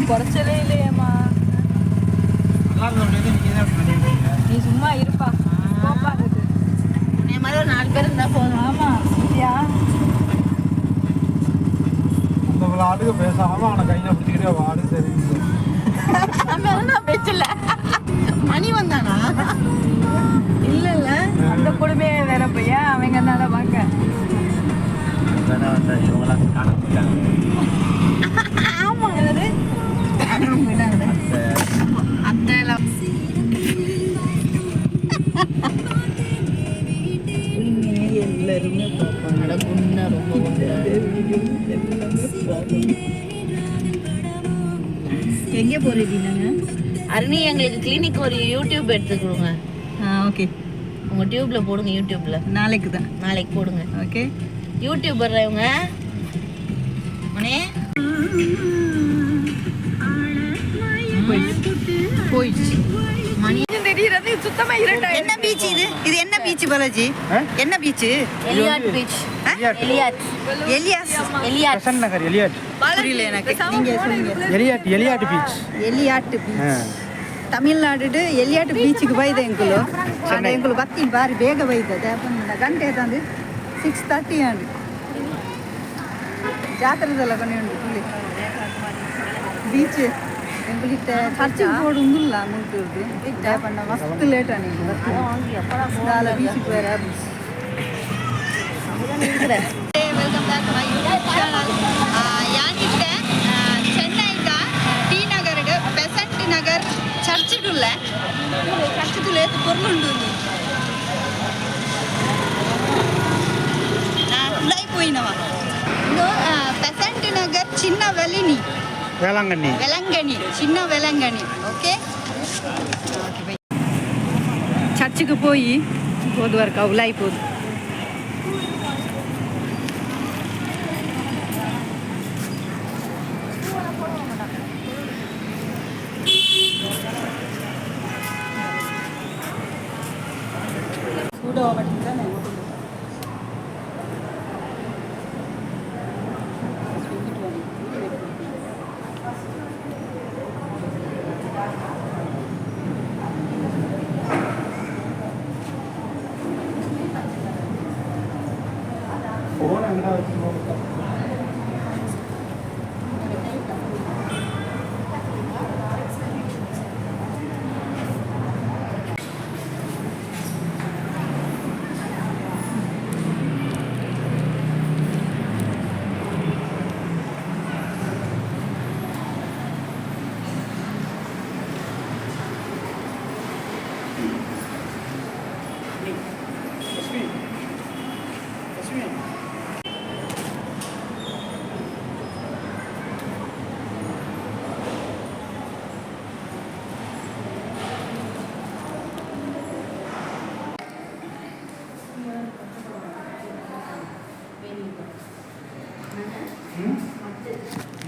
குறைச்சலே இல்லையேம்மா. நீ சும்மா இருப்பா, போப்பா. உன்னைய மாதிரி ஒரு நாலு பேர் இருந்தா போதும். ஆமா, சரியா. அந்த விளையாட்டுக்கு பேசாம அவனை கையில பிடிச்சிக்கிட்டே வாடு தெரியுது. நம்ம என்ன பேச்சல மணி வந்தானா? இல்ல இல்ல. அந்த கொடுமையே வேற பையன் அவங்க பார்க்க. இவங்களாம் காணாம போயிட்டாங்க. ஆமா, யாரு போயிட்டாங்க? அத்தை எல்லாம். எல்லாருமே பார்ப்பாங்க. அட, குண்டா, ரொம்ப குண்டா. எல்லாமே பார்ப்பாங்க. எங்கே போறீங்க நாங்கள்? அருணி, எங்களுக்கு கிளினிக் ஒரு யூடியூப் எடுத்து கொடுங்க. ஆ, ஓகே. உங்க டியூப்ல போடுங்க, யூடியூப்ல. நாளைக்கு தான். நாளைக்கு போடுங்க. ஓகே. யூடியூபர் இவங்க மணி. போயிடுச்சு. மணி. தெரியுறது சுத்தமா இருட்டாயிடுச்சு. என்ன பீச் இது? இது என்ன பீச் பாலாஜி? என்ன beach? Elliot beach, Elliot. Elias. Elliot. Besant Nagar Elliot. புரியல எனக்கு, நீங்க சொல்லுங்க. Elliot, Elliot beach. Elliot beach Tamil Nadu. Elliot ಬೀಚ್ಗೆ ಬೈದೆ ಎಂಕುಲು. ಆಂಡ ಎಂಕುಲು ಬತ್ತೀನಿ ಬಾರಿ ಬೇಗ ಬೈದದೆ. ಗಂಟೆ ತಂದು 6:30 ಅಂಡು. ಜಾತ್ರೆದಲ್ಲ ಕೊನೆ ಉಂಟು ಪುಲಿ ಬೀಚ್. ಎಂಕುಲು ಇತ್ತೆ ಚರ್ಚಿಗೆ ಪೋಡು ಉಂದುಲ್ಲ ಮುಲ್ತುರ್ದು ಪಂಡ ಮಸ್ತ್ ಲೇಟ್ ಆನಿ ಬರ್ತೀನಿ ಬೀಚಿಗೆ ಬೇರೆ. Welcome back my YouTube channel. ಯಾನಿತ್ತೆ ಚೆನ್ನೈದ ಟಿ ನಗರಡ್ ಬೆಸೆಂಟ್ ನಗರ್ ಚರ್ಚ್ಡುಲ್ಲ. ಚರ್ಚ್ಡುಲ್ಲ ಪೊರ್ಲುಂಡು. ಉಲಾಯಿ ಪೋಯಿನವ. ಇಂದು ಬೆಸೆಂಟ್ ನಗರ್ ಚಿನ್ನ ವೆಲಿನಿ. வேளாங்கண்ணி. ವೆಲಂಗಣಿ, ಚಿನ್ನ ವೆಲಂಗಣಿ. ಓಕೆ. ಚರ್ಚ್ಗೆ ಪೋಯಿ ಹೋದುವರ್ಕ ಉಲಾಯಿ ಪೋದು. போன் எங்கடா வச்சு?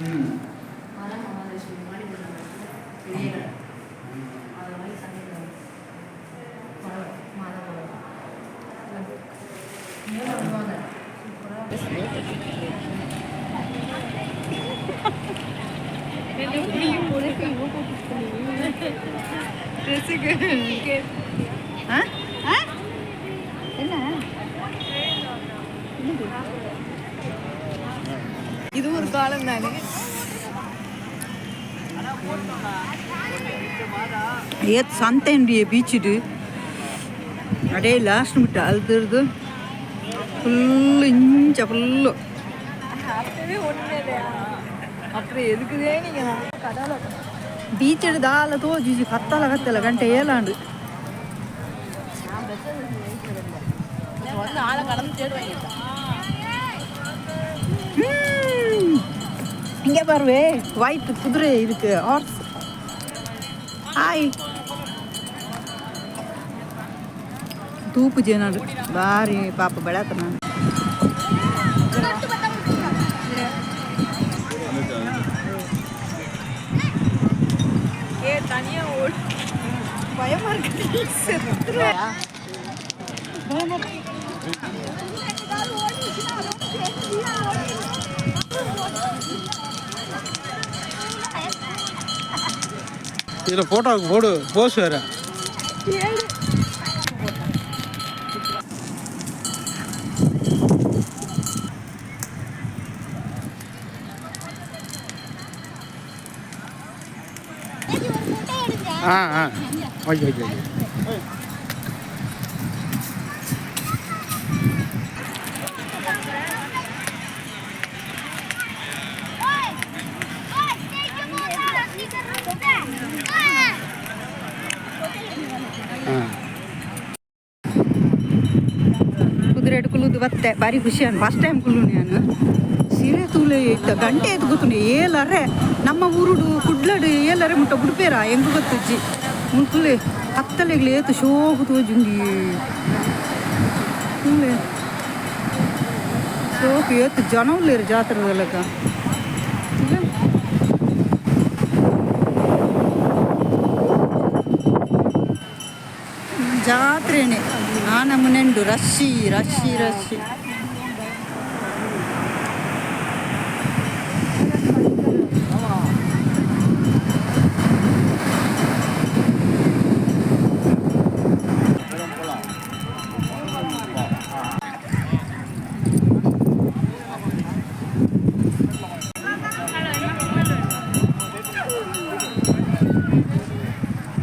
ம். ஆ ஆ என்ன இது ஒரு காலம் தானே. ಏತ್ ಸಂತೆಂಡಿ ಬೀಚಿಡು. ಅಡೇ ಲಾಸ್ಟ್ ಮುಟ್ಟ ಅಲ್ದಿರ್ದು ಫುಲ್ಲು ಇಂಚ ಫುಲ್ಲು. அப்பவே ஒண்ணுமே இல்லையா? அப்புறம் எதுக்குதே நீங்க கடால? ಬೀಚಡ್ ದಾಲ ತೋಜುಜಿ. ಕತ್ತಲ ಕತ್ತಲ ಗಂಟೆ ಏಲಾಂಡು. வந்து ஆளை கடந்து தேடுவாங்க. இங்கே பாருவே, ஒயிட் குதிரை இருக்கு. ஹார்ஸ். ஹாய். ತೂಪು ಜೇನಾಡು ಬಾರಿ ಪಾಪ ಬೆಳತ ನಾನು. ஏ, தனியா ஓடு. பயமா இருக்கு, செத்துருவேன். இதில் ஃபோட்டோவுக்கு போடு, போஸ் வேறு. ஆ ஆ okay okay okay. ಕುದುರೆ ಕುಲ್ಲುದು ಬತ್ತೆ ಭಾರಿ ಖುಷಿ ಅನ್ ಫಸ್ಟ್ ಟೈಮ್ ಕುಲ್ಲು ನಾನು. ಸೀರೆ ತೂಲೆ ಇತ್ತ ಗಂಟೆ ಎದ್ದು ಗೊತ್ತುಂಡು ಏಲರೆ ನಮ್ಮ ಊರುಡು ಕುಡ್ಲಡು ಏಲರೆ ಮುಟ್ಟ ಬುಡ್ಪೇರ ಹೆಂಗು ಗೊತ್ತುಜ್ಜಿ ಮುಲ್ಕುಲೆ ಕತ್ತಲೆಗ್ಲು ಏತು ಶೋಕು ತೋಜುಂಡಿ ತೂಲೆ ಶೋಕು ಏತು ಜನ ಉಲ್ಲೇರು ಜಾತ್ರೆ. ಜಾತ್ರೆನೆ ಆ ನಮೂನೆ ರಶ್ಶಿ ರಶ್ಶಿ ರಶ್ಶಿ.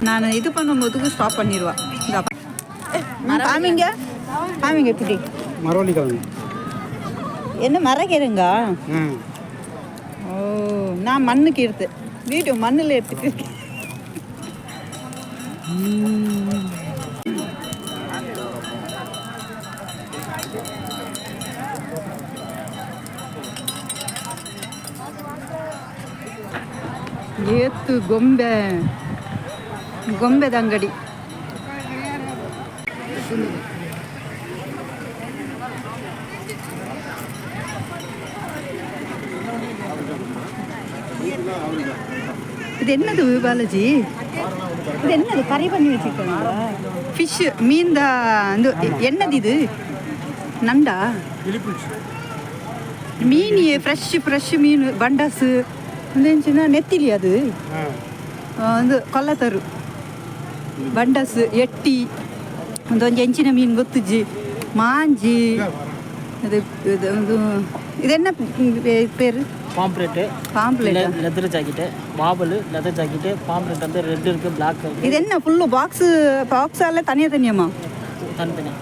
நான் இது பண்ணும்போதுக்கு ஸ்டாப் பண்ணிடுவா. இந்த காமிங்க காமிங்க இப்படி. மரவள்ளி கிழங்கு. என்ன மரக்கிழங்கா? ம். ஓ, நான் மண்ணுக்கு எடுத்து வீடியோ மண்ணில் எடுத்துட்டு. ಏತ್ತು ಗೊಂಬೆ ಗೊಂಬೆದ ಅಂಗಡಿ. இது என்னது பாலாஜி? இது என்னது? கறி பண்ணி வச்சிருக்காங்களா? ஃபிஷ் மீன் தான். இந்த என்னது இது? நண்டா? மீன் ஃப்ரெஷ் ஃப்ரெஷ் மீன் பண்டாசு இருந்துச்சுன்னா நெத்திலி அது ಒಂದು ಕೊಲ್ಲತರು ಬಂಡಸ್ ಎಟ್ಟಿ ಒಂದೊಂದು ಎಂಚಿನ ಮೀನು ಗೊತ್ತುಜ್ಜಿ ಮಾಂಜಿ. ಅದು ಇದು ಒಂದು ಇದೆನ್ನ பேர்? Pomfret. Pamphlet. Leather jacket, மாபல் leather jacket. Pomfret வந்து ரெட் இருக்குது, பிளாக் இருக்குது. இது என்ன ஃபுல்லு பாக்ஸு பாக்ஸால தனியாக தனியாமா? தனித்தனியாக.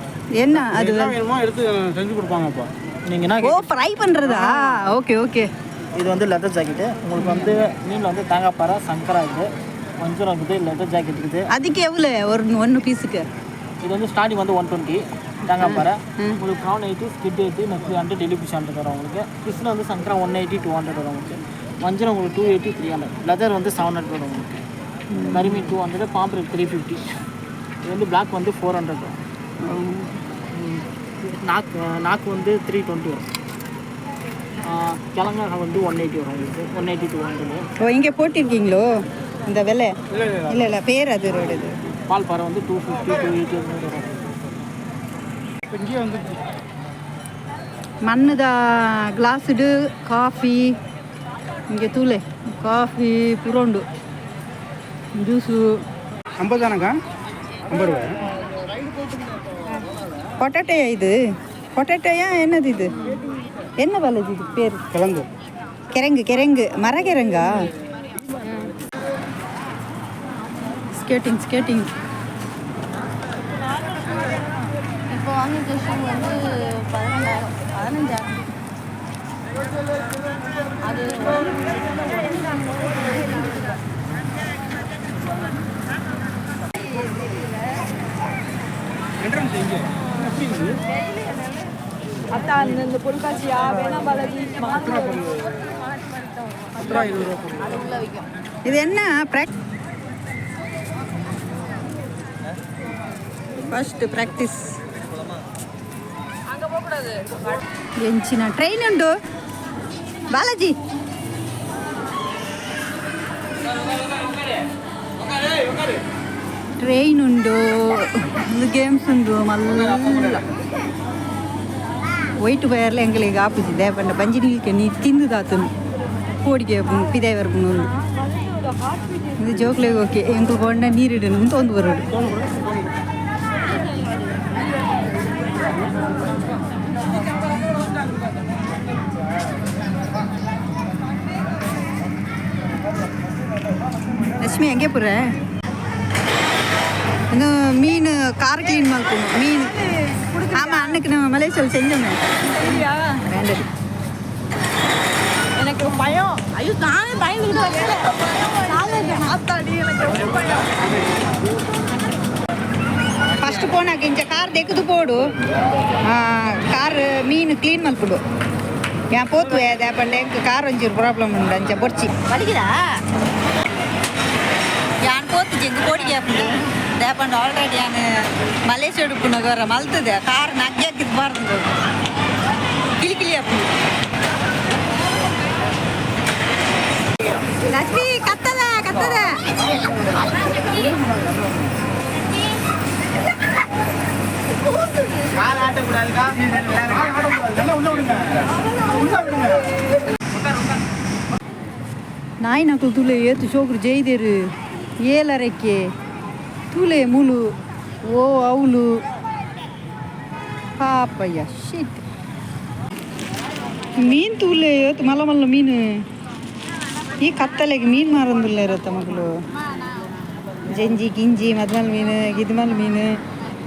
என்ன அது? என்ன வேணுமோ எடுத்து செஞ்சு கொடுப்பாங்கப்பா. நீங்கள் என்ன? ஓ, ஃப்ரை பண்ணுறதா? Okay okay. இது வந்து லெதர் ஜாக்கெட்டு. உங்களுக்கு வந்து மீனில் வந்து தேங்காய் பாறை, சங்கரா இருக்குது, வஞ்சரம் இருக்குது, லெதர் ஜாக்கெட் இருக்குது. அதுக்கு எவ்வளோ ஒரு ஒன்று பீஸுக்கு? இது வந்து ஸ்டார்டிங் வந்து 120 தேங்காய் பாறை. உங்களுக்கு prawn 80, squid 80, next 100, Delhi fish 100 வரும் உங்களுக்கு. ஃபிஷ்ஷில் வந்து சங்கரா 180, 200 வரும் உங்களுக்கு. வஞ்சரம் உங்களுக்கு 280, 300. லெதர் வந்து 700 வரும் உங்களுக்கு. கரிமீன் 200, பாம்பரேட் 350. இது வந்து பிளாக் வந்து 400 வரும். நாக்கு நாக்கு வந்து 320 வரும். கிழங்கா வந்து 180 வரும் உங்களுக்கு, 180, 200. ஓ, இங்கே போட்டிருக்கீங்களோ இந்த விலை? இல்லை இல்லை, பேர் அது இது. பால் பாறை வந்து 250, 280 அந்த மாதிரி வரும். இப்போ இங்கேயே வந்துருச்சு. மண்ணுದ ಗ್ಲಾಸ್ಡ್ ಕಾಫಿ இங்கே தூளே காஃபி புரோண்டு ஜூஸு. 50 தானேக்கா? 50 ரூபாய். பொட்டேட்டோயா இது? பொட்டேட்டோயா என்னது இது? என்ன பாலாஜி இது பேர்? கிழங்கு. கிழங்கு கிழங்கு மரக்கிழங்கா? Skating skating. இப்போ வாங்கியிருக்க ஷூ வந்து 15,000. 15,000. அது என்ட்ரன்ஸ் எங்கே? எப்படி இருக்குது? அத்தா இந்த பொருட்காட்சியா வேணாம் பாலாஜி. 10 ரூபா 20 ரூபா பொருள். அது உள்ள வைக்கும். இது என்ன? First practice. ಎಂಚಿನ ಟ್ರೈನ್ ಉಂಟು ಬಾಲಾಜಿ. ಟ್ರೈನ್ ಉಂಡು, ಗೇಮ್ಸ್ ಉಂಡು. ಮಲ್ಲ ಒಯ್ಟ್ ಬಯರ್ಲ ಎಂಗಳಿಗೆ ಆಪುಜಿ ದೇಪಂಡ ಬಂಜಿ ನೀಲ್ಕೆ ನೀ ತಿಂದು ದಾತನು ಕೋಡಿಗೆ ಪಿದೆ ಬರ್ಪುನು. ಇದು ಜೋಕ್ಲೆಗ್ ಓಕೆ. ಎಂಕುಲು ಪೋಂಡ ನೀರಿಡನು ಉಂತೊಂದು ಬರೋಡು. ಲಕ್ಷ್ಮಿ, ಹೆಂಗೆ ಪುರ ಇದು ಮೀನು ಕಾರ್ ಕ್ಲೀನ್ ಮಾಡ್ಕೊಂಡು ಮೀನು. ஆமா, அன்னைக்கு நம்ம மலேசியாவில் செஞ்சோமே. வேண்டது. எனக்கு பயம். ஐயோ, நானே பயந்துக்கிட்டு வரேன். ஆத்தாடி, எனக்கு ரொம்ப பயம். ಫಸ್ಟ್ ಪೋನಾಗ ಇಂಚ ಕಾರ್ ದೆಕ್ಕದು ಪೋಡು, ಕಾರ್ ಮೀನು ಕ್ಲೀನ್ ಮಲ್ಪುಡು. ಯಾ ಪೋತುವೆ ಅದೇ ಪಂಡ ಎಂಕ್ ಕಾರ್ ಒಂಚೂರು ಪ್ರಾಬ್ಲಮ್ ಉಂಡು, ಅಂಚ ಬೊರ್ಚಿ. ಬಲಿಗಿದಾ ಯಾನ್ ಪೋತು ಜಿಂಗ್ ಪೋಡಿಗೆ ಆಪುಂಡು. ದೇಪಂಡ ಆಲ್ರೆಡಿ ಯಾನ್ ಮಲೇಷ್ಯಾ ಉಪ್ಪುನಗ ಮಲ್ತದೆ. ಕಾರ್ ನಗ್ಗೆ ಹಾಕಿದ್ ಬಾರ್ದು, ಕಿಲಿ ಕಿಲಿ ಆಪುಂಡು. ಲಕ್ಷ್ಮಿ, ಕತ್ತದ ಕತ್ತದ. எல்லாம் உள்ள விடுங்க, உள்ள விடுங்க. ನಾಯಿ ನಕಲು ತೂಲೆ, ಏತು ಶೋಕ್ರು ಜೈದೇರು. ಏಲರಕ್ಕೆ ತೂಲೆ ಮುಲು ಓ ಅವಲು ಪಾಪಯ್ಯ. ಶಿಟ್, ಮೀನು ತೂಲೆ, ಏತು ಮಲ್ಲ ಮಲ್ಲ ಮೀನು. ಈ ಕತ್ತಲೆಗೆ ಮೀನು ಮಾರಂದುಲ್ಲ ಇರತ್ತ ಮಗಳು. ಜಂಜಿ ಗಿಂಜಿ, ಮದ್ಮಲ್ ಮೀನು, ಗಿದ್ಮಲ್ ಮೀನು,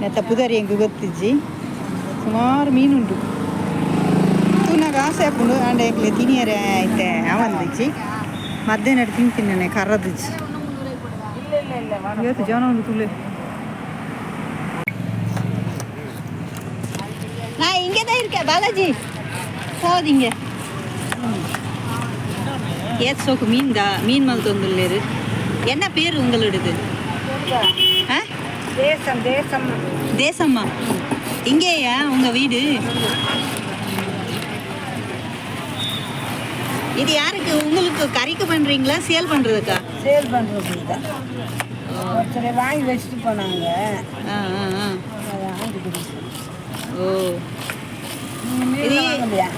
ನೆತ್ತ ಪುದರ್ ಎಂಕ್ ಗೊತ್ತಿಜ್ಜಿ. ಸುಮಾರು ಮೀನುಂಡು. ತೂನಾಗ ಆಸೆ ಆಪುಂಡು. ಆಂಡ ಎಂಕ್ಲೆ ತಿನಿಯರೆ ಐತೆ ಅವಂದಿಜ್ಜಿ. ಮಧ್ಯಾಹ್ನ ತಿಂತೀನಿ ಕರ್ರದಿಜ್ಜಿ. ಇವತ್ತು ಜನ ಉಂಡು ತುಲೆ. நான் இங்கே தான் இருக்கேன் பாலாஜி, போதிங்க. ஏத் சோக்கு மீன் தான் மீன் மல்தொந்துள்ளேரு. என்ன பேர் உங்களோடது? ஆ? தேசம், தேசம். தேசம்மா. இங்கேயா உங்க வீடு? இது யாருக்கு, உங்களுக்கு கறிக்கு பண்றீங்களா, சேல் பண்றதுக்கா? சேல் பண்ணுறது தான். ஒருத்தரை வாங்கி வச்சுட்டு போனாங்க. ஆ ஆ ஆ. அதை வாங்கி கொடுத்தேன். ஓ. நீங்கள் மீன் இது- வாங்கலையா?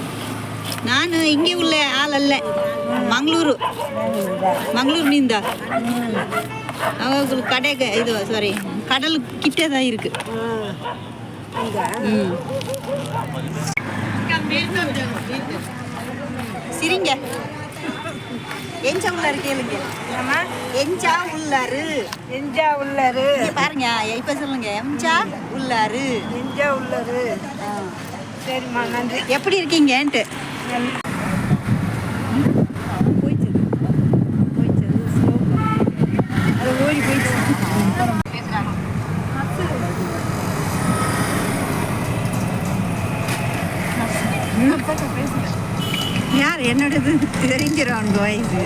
நான் இங்கே உள்ள ஆள் அல்ல, மங்களூரு. வாங்குறதா? மங்களூர் மீன் தான். அவங்களுக்கு கடை இது, சாரி, கடல் கிட்டே தான் இருக்கு. இங்கே. ம். சிரிங்க. எஞ்சா உள்ளாரு கேளுங்க. எஞ்சா உள்ளாரு? எஞ்சா உள்ளாரு? இங்க பாருங்க, இப்ப சொல்லுங்க, எஞ்சா உள்ளாரு? எஞ்சா உள்ளாரு. சரிம்மா, நன்றி. எப்படி இருக்கீங்கன்ட்டு. போயிடுச்சு, போயிடுச்சு. அது ஓடி போயிடுச்சு. யார் என்னோடது தெரிஞ்சிடும் அவனுக்கு வயசு.